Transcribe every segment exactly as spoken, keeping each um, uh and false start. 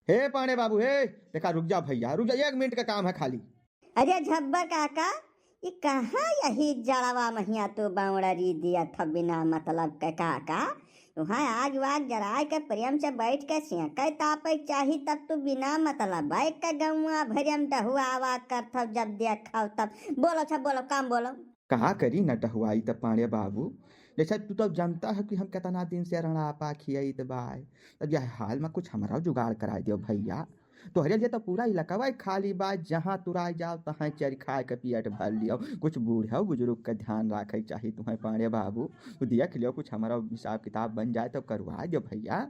हे पांड़े बाबू, हे, देखा, रुक जा भइया, रुक जा, एक मिनट का काम है खाली। अरे झब्बर काका, ई कहाँ यही जड़वा महिया तू बौड़री दियत ह बिना मतलब के काका? तुहाँ आग वाग जराए के प्रेम से बैठ के सेंके तापे के चाही, तब तू बिना मतलब के गौवा भरिया में डहुआवा करत हौ, जब देखौ तब। बोलो, अच्छा बोलो, काम बोलो। कहा करी न डहुआई त पांड़े बाबू, जैसे तू तो जानता है कि हम कितना दिन से रंड़ापा खियाइत बाय। तब यह हाल में कुछ हमरौ जुगाड़ कराए दियो भइया। तोहरे लिए तो पूरा इलाकवा खाली बा, जहाँ तुराई जाओ तहाँ चरी खाए के पेट भर लियो। कुछ बूढ़े बुजुर्ग के ध्यान राखे चाही तुहैं पांड़े बाबू। तू देख लियो, कुछ हमरौ हिसाब किताब बन जाए तो करवा दियो भइया।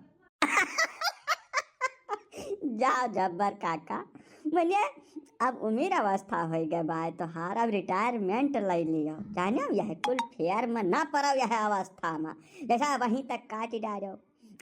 जाओ झब्बर काका, मने अब उमिर अवस्था होइ गए बाय तोहार, अब retirement ले लियो। जानो यह कुल फेर में ना पड़ो, यह अवस्था में जैसा वहीं तक काट डालो।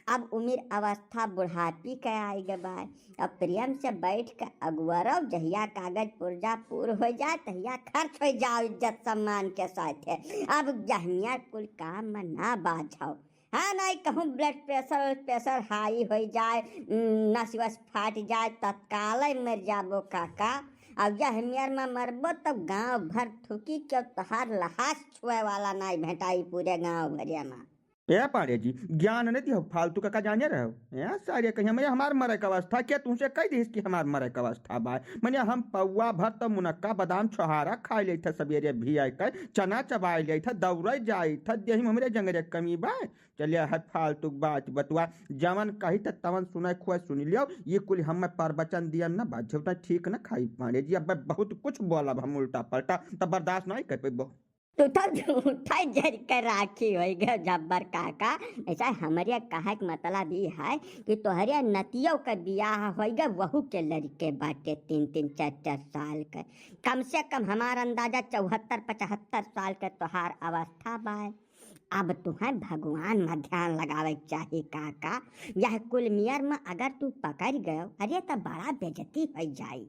अब उमिर अवस्था बुढ़ापी के आइ गए बाय। अब प्रेम से बैठ के अगुवरो, जहिया कागज पुर्जा पूर होइ जाए तहिया खर्च होइ जाओ इज्जत सम्मान के साथे। अब जहमिया कुल काम में ना बाझो। हाँ, नाहीं कहूँ blood pressure, pressure high होइ जाए, उम, नस वस फाट जाए, तत्काल मर जाबो काका। अब यह मेर में मरबो तब गांव भर थूकी, क्यों तोहार लहास छुए वाला नाहीं भेंटाई पूरे गांव भरिया में। ए पांड़े जी, ज्ञान नहीं दियो, फालतू का, का जाने रहो? ए सारे कहीं हमारे, हमार मरे का अवस्था, क्या तुमसे कह दिस कि हमार मरे का अवस्था बा? मने हम पौवा भर तो मुनक्का, बादाम, छोहारा खाए लेत है, सबेरे भी आए के चना चबाए लेत है, दौड़े जाइत है, देही में हमरे जंगरे कमी बा? चलिए, हट फालतू के बात बतुआ, जवन कही त तवन सुने खुए सुन लियो। ये कुल हम प्रवचन दियन न बा, झूठा ठीक न खाई पांड़े जी। अब बहुत कुछ बोलब हम उल्टा पलटा, तब बर्दाश्त नहीं कर पेबो। तू तो झूठा जर के राखी होइ गए झब्बर काका। ऐसा हमरे कहे के मतलब ई है कि तोहरे नतियो के बियाह होइ गए, वहू के लड़के बाटे तीन तीन चार चार साल के। कम से कम हमार अंदाजा चौहत्तर पचहत्तर साल के तोहार अवस्था बाय। अब तुहैं भगवान में ध्यान लगावे के चाही काका। यह कुल मेर में अगर तू पकड़ गयो, अरे, त बड़ा बेइज्जती होइ जाई।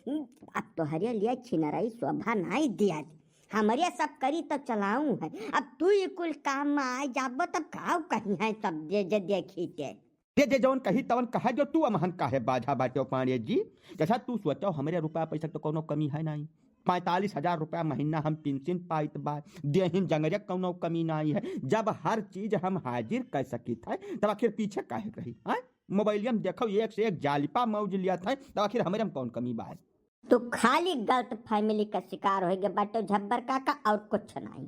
अब तोहरे लिए छिनरई शोभा नाहीं दियत। हमरे सब करी त चलाऊ है। अब तू ई कुल काम में आए जाबो, तब काऊ कही है सब जे, जे देखी ते। जे, जे जौन कही तवन कहे जो, तू अमहन काहे बाझा बाट्यो पांड़े जी? जैसा तू सोचो, हमरे रुपया पैसा के तो कौनो कमी है नाहीं। पैंतालीस हजार रुपया महीना हम पेंशन पाइत बा, देहिन जंगरे कौनो कमी नाहीं है। जब हर चीज हम हाजिर कर सकित है, तब आखिर पीछे काहे रही, हैं? मोबाइलिया में देखो, एक से एक जालिपा मौज लियत है, तब आखिर हमरे में कौन कमी बा? तू खाली गलत फहमी का शिकार होइ गए बाट्यो झब्बर काका, और कुछ नाहीं।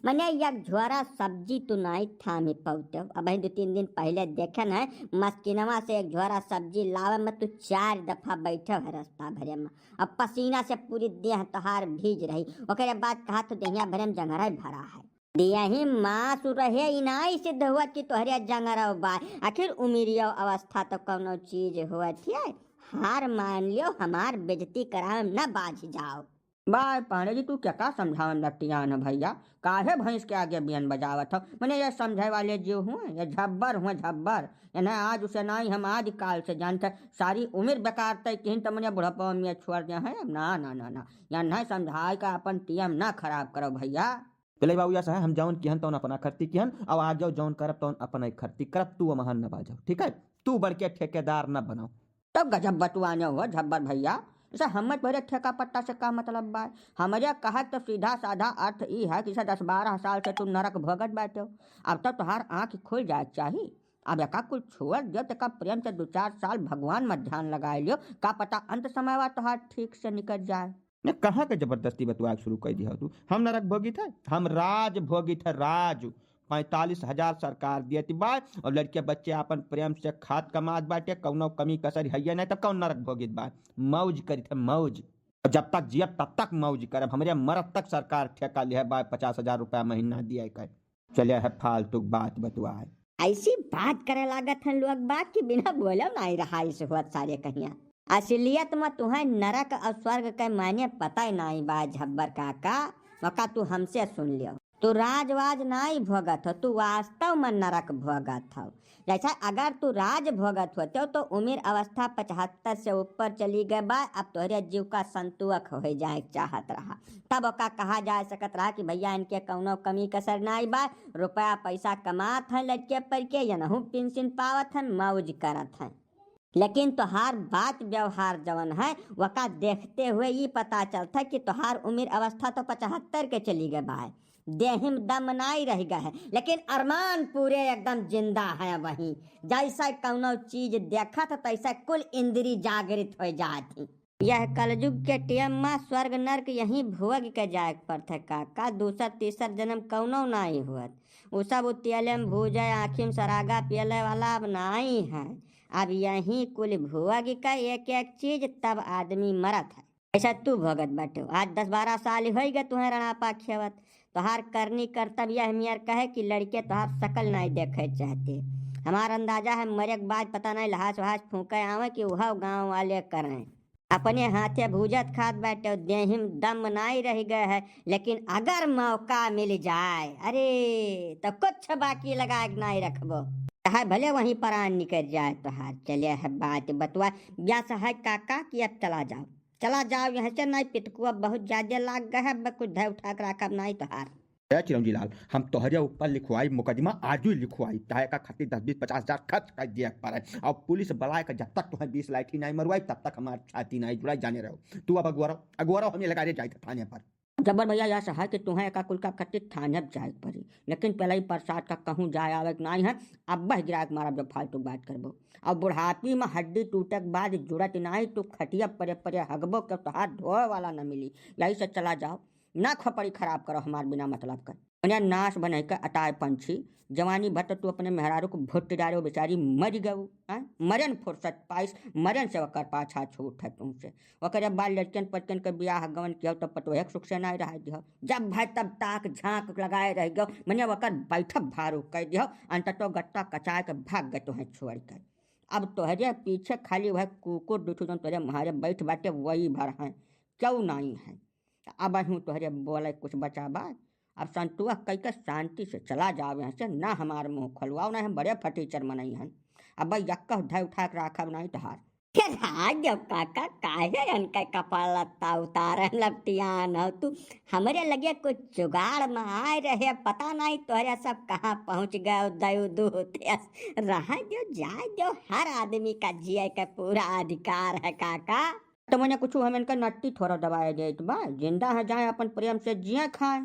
मने एक झोरा सब्जी तू नाहीं थामी पौते हो। अबहीं दो तीन दिन पहिले देखेन है, मस्किनवा से एक झोरा सब्जी लावे में तू चार दफा बैठे है रास्ता भरे में। अब पसीना से पूरी देह तोहार भीज रही। ओकरे बाद कहा तो देहिया भरे में जंगरा भरा है। देही मास रहे, ई नाहीं सिद्ध हुअत कि तोहरे जंगरव बा। आखिर उमिरियो अवस्था तो कौनो चीज हुअत है। हार मान लियो, हमार बेइज्जती करावे में न बाझ जाओ। बाय पांड़े जी, तू क्या का समझावन लटियान है भइया? काहे भैंस के आगे बियन बजावत हो? मने ये समझे वाले जीव हुए, ये झब्बर हुए, झब्बर। इन्हें आज उसे नाहीं, हम आदि काल से जानते, सारी उमिर बेकार तय किहिन, त मने बुढ़ापा में छोड़ दिया है। ना, ना, ना, ना, या नहीं समझाए का अपन टीएम ना खराब करो भइया। पेलई बाबू, या सहे हम जौन किहन तौन अपना खर्ती किहन, अब आगे जौन करब तौन अपने खर्ती करब, तू अमहन न बाझो, ठीक है? तू बढ़ के ठेकेदार न बनाओ। तब गजब बतुआने हो झब्बर भइया, इसे हम तोहरे ठेका पट्टा से का मतलब बा? हमरे कहत तो सीधा साधा अर्थ ई है कि इसे दस बारह साल से तू नरक भोगत बाटे हो। अब तो तोहार आँख खुल जाए के चाही। अब एका कुल छोड़ दियो, तेका प्रेम से दो चार साल भगवान में ध्यान लगाए लियो, का पता अंत समय वा तोहार ठीक से निकल जाए। ने कहाँ के जबरदस्ती बतुआ के शुरू कर दिया तू? हम नरक भोगित है, हम राज भोगित है, राज। पैंतालीस हजार सरकार दियत बा, और लड़के बच्चे आपन प्रेम से खात कमात बाटे, कौनो कमी कसर है नहीं, तब कौन नरक भोगित बा? मौज करित है, मौज। और जब तक जियब तब तक मौज करब, हमरे मरत तक सरकार ठेका लिहे बा, पचास हजार रुपया महीना दिए के। चले है फालतू के बात बतुआए। ऐसी बात करे लागत हैं लोग बाग कि बिना बोले नाहीं रहाइस होत सारे कहिया। असलियत में तुहैं नरक और स्वर्ग के माने पता ही नाहीं बा झब्बर काका, मका तू हमसे सुन लियो। तू राजवाज नाहीं भोगत हो, तू वास्तव में नरक भोगत हो। जैसे अगर तू राज भोगत होते हो तो उमिर अवस्था पचहत्तर से ऊपर चली गए बा, अब तोहरे जीव का संतोख हो जाए के चाहत रहा, तब ओका कहा जा सकत रहा कि भइया इनके कौनो कमी कसर नाहीं बा, रुपया पैसा कमात हैं लड़के पर के, यनहू पेंशन पावत हैं, मौज करत हैं। लेकिन तोहार बात व्यवहार जवन है, वका देखते हुए ई पता चलत है कि तोहार उमिर अवस्था तो पचहत्तर के चली गए बाय, देहिम दम नाई रह गए है, लेकिन अरमान पूरे एकदम जिंदा है। वहीं जैसे कौनो चीज देखत, तैसे कुल इंद्री जागृत हो जात ही। यह कलयुग के टेम मा स्वर्ग नरक यहीं भोग के जाए के पड़त है काका, दूसर तीसर जन्म कौनो नाई हुअत। उ सब उ तेले में भूजे, आँखी में सरागा पियले वाला अब नाई है। अब यहीं कुल भोग के एक एक चीज तब आदमी मरत है। ऐसा तू भोगत बाटे, आज दस बारह साल होई गए तुहें रणापा खेवत। तोहार करनी करतब यह मियर कहे कि लड़के तोहार शकल नाई देखे चाहते। हमार अंदाजा है मरे के बाद पता नाई लहास वहास फूके आवे कि उहव गाँव वाले करें। अपने हाथे भूजत खात बाटे, देहिम दम नाई रह गए है, लेकिन अगर मौका मिल जाए, अरे, तो कुछ बाकी लगा के नाई रखबो, चाहे भले वहीं परान निकल जाए तोहार। चले है बात बतवा, ब्यास है काका कि अब चला जाओ, चला जाओ यहाँ से, नाई पितकुआ बहुत ज्यादा लाग गए है, अब कुछ धै उठा के रखब नाई तोहार। ए चिरौंजी लाल, हम तोहरे ऊपर लिखवाई मुकदमा, आजू ही लिखवाई, चाहे का खातिर दस बीस पचास हजार खर्च कर दिया पड़े, और पुलिस बुलाए का जब तक तुम्हें बीस लाठी नहीं मरवाई तब तक हमार छाती नहीं जुड़ाई, जाने रहो। तू अब अगुआ रहो, अगुआ रहो, हम ये लगा दे जाए थाने पर। जबर भैया, यह सहा कि तुम्हें एका कुल का खातिर थाने पर जाए के पड़ी, लेकिन पहले ही प्रसाद का कहूँ जाए आवे के नाई है। अब बह गिराए के मारा जब फालतू बात करबो, और बुढ़ापी में हड्डी टूटे के बाद जुड़त नाई, तू खटिया परे परे हगबो के तोहार ढोए वाला न मिली। यही से चला जाओ, ना खोपड़ी खराब करो हमार बिना मतलब कर। मने नाश बने के अटाए पंछी, जवानी भर तो तू अपने मेहरारू को भुट्ट डारे, वो बेचारी मर गऊ, हैं? मरन फुर्सत पाइस, मरन से ओकर पाछा छूट है तुमसे। ओकरे बाद लड़कन पड़कन के बियाह गवन किहो तो पटोहे के सुख से नाई रहा दिहो। जब भाई तब ताक झांक लगाए रह गयो, मने ओकर बैठब भारू कह दिहो, अंततो गत्ता कचाए के भाग गए तोहें छोड़ के। अब तोहरे पीछे खाली वह कुकुर दुठू जौन तोहरे मारे बैठ बाटे वही भर हैं, क्यों नाई है। अब हूँ तोहरे बोले कुछ बचा बा। अब संतोष कह के शांति से चला जाओ यहाँ से, ना हमार मुँह खोलवाओ, ना हम बड़े फटीचर मनई हन। अब भाई यक्का धै उठा के राखब नाई तोहार। के राज देव काका, काहे इनके कपड़ा लत्ता उतारे लपटियान हो तू? हमरे लगे कुछ जुगाड़ में आए रहे, पता नहीं तोहरे सब कहाँ पहुँच गए। दयु दूत रहा जो जाए जो, हर आदमी का जिए के पूरा अधिकार है काका। तो मने कुछ हम इनका नट्टी थोड़ा दबाए देत बा, जिंदा है जाए अपन प्रेम से जिए खाए।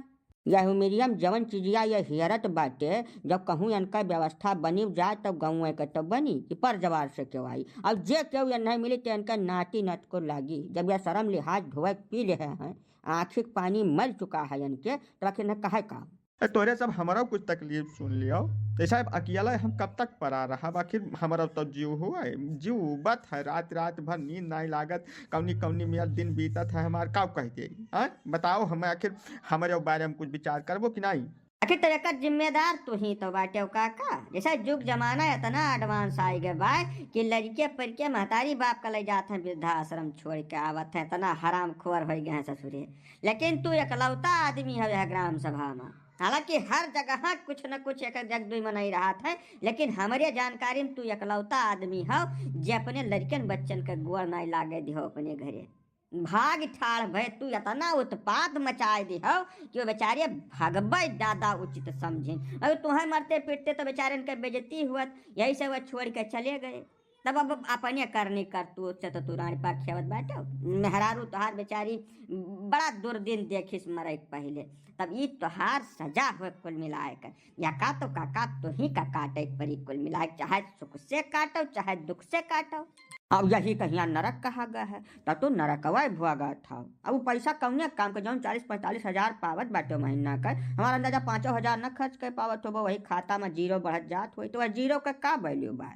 यह उमिरिया में जवन चीजिया यह हियरत बाटे, जब कहूँ इनका व्यवस्था बनी जाए तब गौवे के तो बनी कि पर जवार से केहू आई। और जे केहू ये नहीं मिली तो इनका नाती नत को लागी। जब यह शर्म लिहाज धोए पी ले हैं, आँखी के पानी मर चुका है इनके, तो आखिर न कहे का? ए, तोरे सब हमारा कुछ तकलीफ सुन लियो। तो साहब अकेला हम कब तक पड़ा रहा, आखिर हमारा तो जीव हुआ है, जीव उबत है, रात रात भर नींद नहीं लागत, कौनी कौनी में दिन बीतत है हमार, का कह दे? हाँ, बताओ हम आखिर हमारे बारे में कुछ विचार करबो कि नहीं? आखिर तो एकर जिम्मेदार तू ही तो बाटे हो काका। जैसे जुग जमाना इतना एडवांस आइ गए बा कि लड़के परिके महतारी बाप का ले जात हैं वृद्धाश्रम छोड़ के आवत हैं, इतना हरामखोर हो गए हैं ससुरे। लेकिन तू एकलौता आदमी हो यह ग्राम सभा में, हालांकि हर जगह कुछ न कुछ एक जग दुई मनई रहत है, लेकिन हमरे जानकारी में तू एकलौता आदमी हो जे अपने लड़कन बच्चन के गोड़ नाई लागे दिहो अपने घरे। भाग ठाड़ भय तू इतना उत्पात मचाए दिहो कि वो बेचारे भगबे दादा उचित समझिन। अगर तुम्हें मरते पीटते तो बेचारन के बेइज्जती हुअत, यही से वह छोड़ के चले गए। तब अब अपने करनी करतूत से तो तू रानी पाक खेवत बाटे। मेहरारू तोहार बेचारी बड़ा दुर्दिन देखिस मरे के पहिले। तब ई तोहार सजा हुए कुल मिलाए कर। या का तो काका तू ही का काटे के परी कुल मिलाए, चाहे सुख से काटो, चाहे दुख से काटो। अब यही कहिया नरक कहा गया है, तब तो नरकवा भोगत हौ। अब उ पैसा कौने काम के, जौन चालीस पैंतालीस हजार पावत बाटे महीना का, हमारा अंदाजा पाँचों हजार न खर्च कर पावत होबो, वही खाता में जीरो बढ़त जात होई, तो वह जीरो का का वैल्यू बा?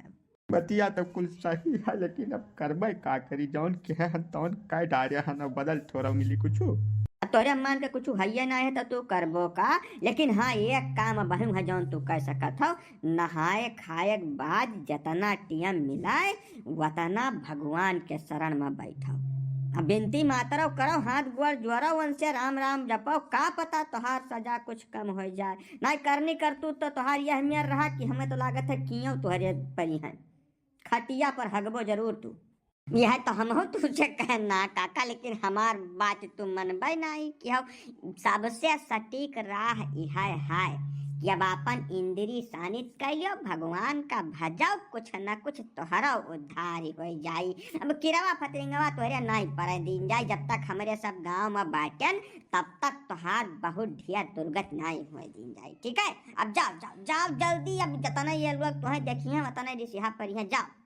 बतिया तो कुल सही है, लेकिन अब करबे का करी, जौन कहे हन तौन कह डारे हन, अब बदल थोड़ा मिली कुछू। अब तोहरे मान के कुछू हइये ना है तो तू करबो का, लेकिन हाँ एक काम अबहू है जौन तू कह सकत हो, नहाए खाए के बाद जतना टियम मिलाए वतना भगवान के शरण में बैठो, अब बिनती मातरो करो, हाथ गोड़ जोड़ो, उनसे राम राम जपो, का पता तोहार सजा कुछ कम हो जाए। नाई करनी करतूत तो तोहार यह मेर रहा कि हमें तो लागत है कियों तोहरे परी हैं, खटिया पर हगबो जरूर तू। यह तो हमहू तुझे कहना काका, लेकिन हमार बात तू मनबे नाई कि हो, सबसे सटीक राह इहे है। कि अब आपन इंद्री शांत कर लियो, भगवान का भजो, कुछ न कुछ तोहरो उद्धार हो जाई। अब किरवा फतरिंगवा तोहरे नाहीं पड़े दीन जाई, जब तक हमरे सब गांव में बाटेन तब तक तोहार बहुत ढेर दुर्गत नाहीं होए दीन जाई। ठीक है, अब जाओ, जाओ, जाओ जल्दी, अब जतने ये लोग तोहे देखिहैं वतने रिसिहा परिहैं, जाओ।